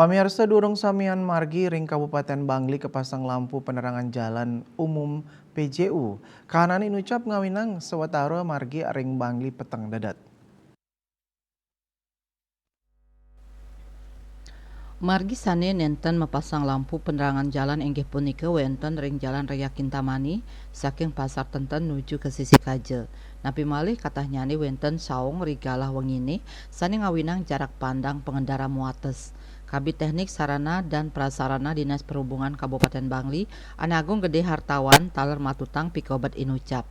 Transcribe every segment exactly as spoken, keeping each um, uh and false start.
Pamiarsa, durung samian margi ring Kabupaten Bangli kapasang lampu penerangan jalan umum P J U. Kahanan inucap ngawinang sawatara margi ring Bangli peteng dedet. Margi sane nenten mapasang lampu penerangan jalan inggih punika wenten ring Jalan Raya Kintamani saking Pasar Tenten nuju ka Sisikaja. Napi malih katahnyane wenten saung ri galah wengine sane ngawinang jarak pandang pangendara muates. Kabid Teknik Sarana dan Prasarana Dinas Perhubungan Kabupaten Bangli, Anagung Gede Hartawan, taler matutang pikobet inucap.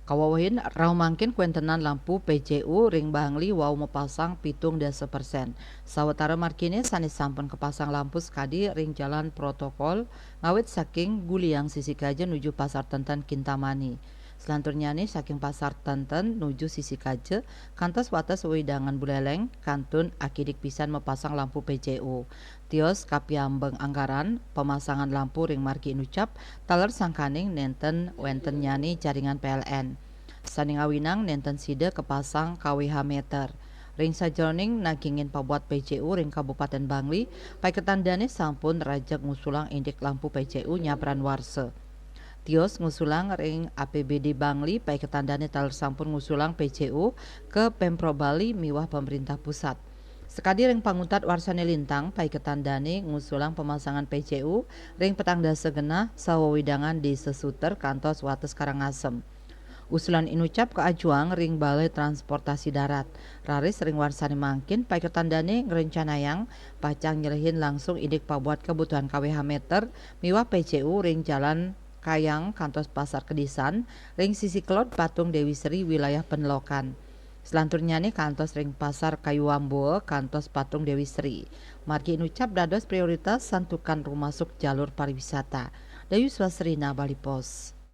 Kawewehin rauh mangkin kawentenan lampu P J U ring Bangli wau mapasang pitung dasa persen. Sawatara margine sane sampun kapasang lampu sakadi ring Jalan Protokol ngawit saking Guliang Sisikaja nuju Pasar Tenten Kintamani. Selanturnyane saking Pasar Tenten nuju Sisikaja kantos wates wewidangan Buleleng kantun akidik pisan mapasang lampu P J U. Tios kapiambeng anggaran pamasangan lampu ring margi inucap taler sangkaning nenten wentennyane jaringan P L N. Sane ngawinang nenten sida kapasang K W H meter. Ring sajeroning nagingin pabuat P J U ring Kabupaten Bangli, paiketan dane sampun rajeg ngusulang indik lampu P J U nyabran warsa. Tios ngusulang ring A P B D Bangli, paiketan dane taler sampun ngusulang P J U ke Pemprov Bali miwah pemerintah pusat. Sakadi ring panguntat warsane lintang, paiketan dane ngusulang pamasangan P J U ring petang dasa genah sawewidangan Desa Suter kantos wates Karangasem. Usulan inucap kaajuang ring Balai Transportasi Darat. Raris ring warsane mangkin, paiketan dane ngrencanayang pacang nyelehin langsung indik pabuat kebutuhan K W H meter miwah P J U ring Jalan Kayang kantos Pasar Kedisan, ring sisi kelod Patung Dewi Sri wilayah Penelokan. Selanturnyane kantos ring Pasar Kayu Wambua kantos Patung Dewi Sri. Margi inucap dados prioritas santukan rumasuk jalur pariwisata. Dayu Swasrina, Bali Post.